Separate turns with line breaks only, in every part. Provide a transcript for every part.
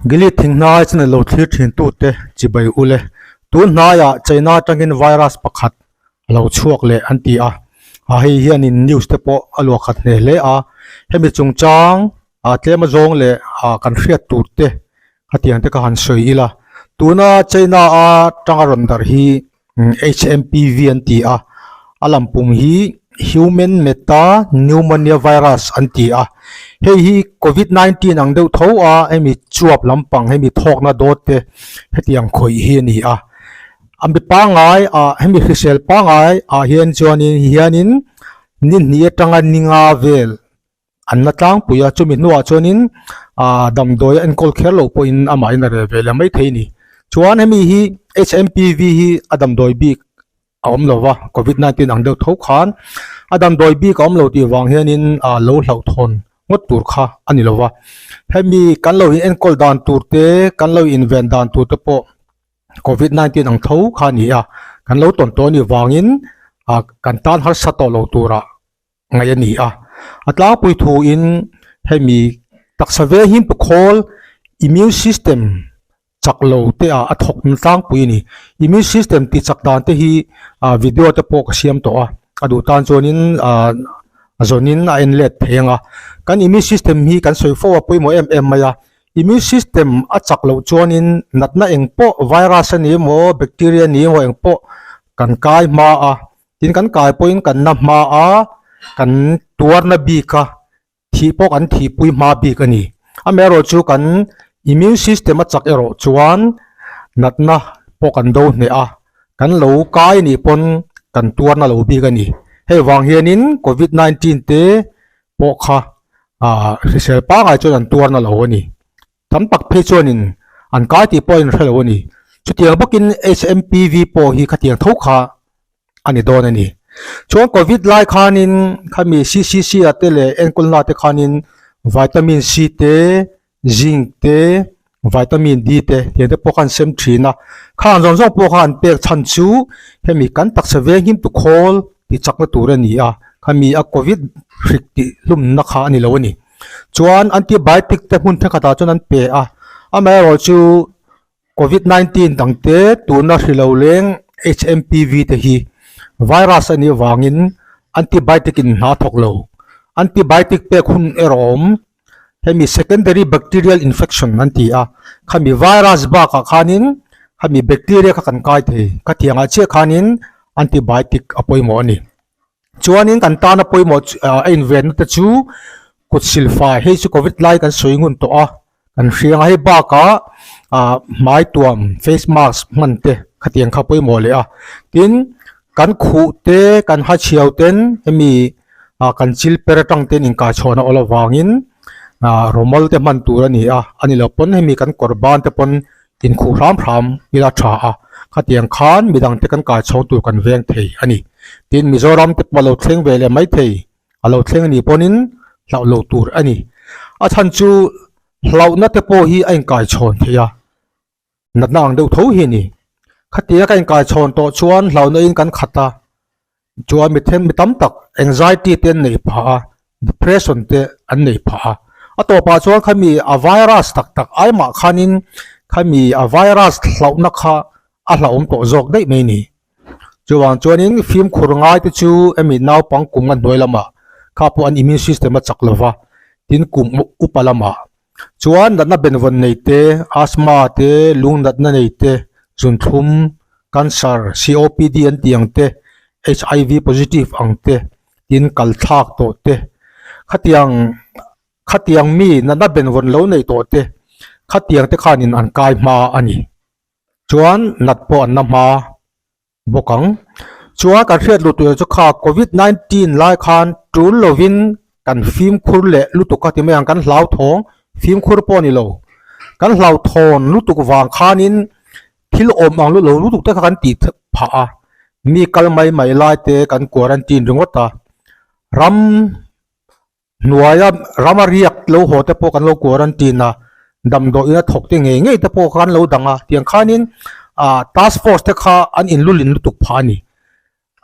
Gilead thinghnai channel lo thlir thin tute chibai ule. Tun hnaiah China atangin virus pakhat a lo chhuak leh an ti a, a hei hianin news te pawh a luah khat hle hle a. Hemi chungchang ah tlem azawng leh ah kan hriat tur te khatiang te ka han sawi ila. Tuna China a tanga rawn darh hi HMPV an ti a, a lampum hi Human Meta Pneumonia Virus an ti a, hei hi Covid 19 ang deuh tho a hemi chuap lampang hemi thawkna dawt te hetiang khawih hi a ni a, a mi pangngai ah hemi hrisel pangngai ah hian chuanin hianin ni hnih atanga ni nga vel an la tlangpui a chumi hnuah chuanin ah damdawi a enkawl kher loh pawhin amahin a rel ve leh mai thei a ni chuan hemi hi H_M_P_V hi a damdawi bik a awm lo va covid 19 ang deuh tho khan a damdawi bik a awm lo tih vang hianin ah lo hlauhthawn ngawt tur kha a ni lo va hemi kan lo in enkawl dan tur te kan lo inven dan tur te pawh covid 19 ang tho kha a ni a kan lo tawn tawh a nih vangin ah kan tan harsa tawh lo turah. ngaih a ni a a tlangpui thuin hemi taksa ve him pu khawl immune system chak lo te ah a thawk na tlangpui a ni immune system tih chak dan te hi ah video te pawh ka siam tawh a a duh tan chuanin ah a zawnin a en let thei ang a kan immune system hi kan sawi fo a pawimawh em em mai a immune system a chak loh chuanin natna eng pawh virus a ni emaw bacteria a ni emaw eng pawh kan kai hma a. Tin kan kai pawhin kan na hma a, kan tuarna bik a, thih pawh kan thihpui hma bik a ni. Amaherawh chu kan immune system a chak erawh chuan natna pawh kan do hneh a, kan lo kai nih pawn kan tuarna lo bik a ni. Hei vang hianin covid 19 te pawh kha ah hrisel pangai chuan an tuarna lo a ni. Tam tak phei chuanin an kai tih pawh a inhre lo a ni. Chutiang bawkin HMPV pawh hi khatiang tho kha a ni dawn a ni. Chuan Covid lai khanin khami CCC ah te leh enkawlna te khanin Vitamin C te, Zinc te, Vitamin D te tiang te pawh kha an sem thin a. Khang zawng zawng pawh kha an pek chhan chu hemi kan taksa venghim tu khawl tih chakna tur a ni a, khami a Covid hrik tih hlumna kha a ni lo a ni. Chuan antibiotic te hmun thenkhatah chuan an pe a, amaherawh chu covid 19 dang te tuna hri lo leng HMPV te hi virus a nih avangin antibiotic in hna thawk lo. Antibiotic pek hun erawh a awm, hemi secondary bacterial infection an ti a, khami virus bakah khanin khami bacteria kha kan kai thei, khatiangah chiah khanin antibiotic a pawimawh a ni. Chuanin kan tana pawimawh a invenna te chu kut silfai hei chu covid lai kan sawi ngun tawh a kan hriang a hei bakah ah hmai tuam face mask hman te khatiang kha pawimawh leh a tin kan khuh te kan ha chhiau ten hemi ah kan chil per atang ten inkaichhawn a awl avangin ah rawmawl te hman tur a ni a a ni lo pawn hemi kan kawr ban te pawn Inkhuh hram hram ila tha a, khatiang khan midangte kan kai chho tur kan veng thei a ni. Tin, Mizoram te pawh a lo thleng ve leh mai thei, a lo thleng a nih pawhin hlauh lo tur a ni. A chhan chu hlauhna te pawh hi a inkai chhawn thei a, natna ang deuh tho hi a ni. Khatia ka inkai chhawn tawh chuan hlauhna in kan khat a, Chuan mi then mi tam tak anxiety te an neih phah a, depression te an neih phah a. A tawpah chuan khami a virus tak tak ai mah khanin khami a virus hlauhna kha a hlauhawm tawh zawk daih mai a ni. Chuvang chuanin fimkhur ngai te chu hemi naupang kum a hnuai lamah kha pawh an immune system a chak lova, tin kum upa lamah Chuan natna benvawn nei te, asthma te, lung natna nei te, zunthlum, cancer, COPD an tih ang te, HIV positive ang te, tin kal thlak tawh te, khatiang khatiang mi natna benvawn lo nei tawh te, khatiang te khanin an kai hma a ni. Chuan nat pawh an na hma. bawk ang. Chuan kan hriat luh tur chu kha covid 19 lai khan tul lovin kan fimkhur leh lutuk a ti mai ang kan hlauthawng fimkhur pawh a ni lo. Kan hlauhthawn lutuk vang khanin thil awm ang lo lutuk te kha kan tih phah a, mi kal mai mai lai te kan quarantine ringawt a, ram Hnuaia rama riak lo haw te pawh kan lo quarantine a, damdawiin a thawk te ngei ngei te pawh kha an lo dang a, tiang khanin ah task force te kha an inlulin lutuk phah a ni.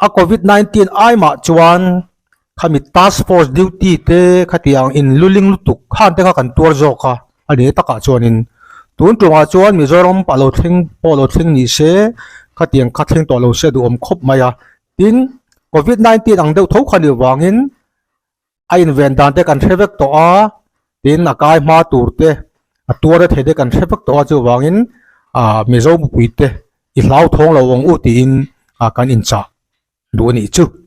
A covid 19 ai mah chuan khami task force duty te khatiang inluling lutuk khan te kha kan tuar zawk a, a ni takah chuanin. Tun tumah chuan Mizoram a lo thleng pawh lo thleng ni se khatiang kha thleng tawh lo se duhawm khawp mai a. Tin, Covid 19 ang deuh tho kha nih vangin a inven dan te kan hre vek tawh a, tin a kai hma tur te a tuar a thei te kan hre vek tawh a chuvangin ah Mizo mipui te i hlauthawng lo ang u tiin ah kan inchah duh a nih chu.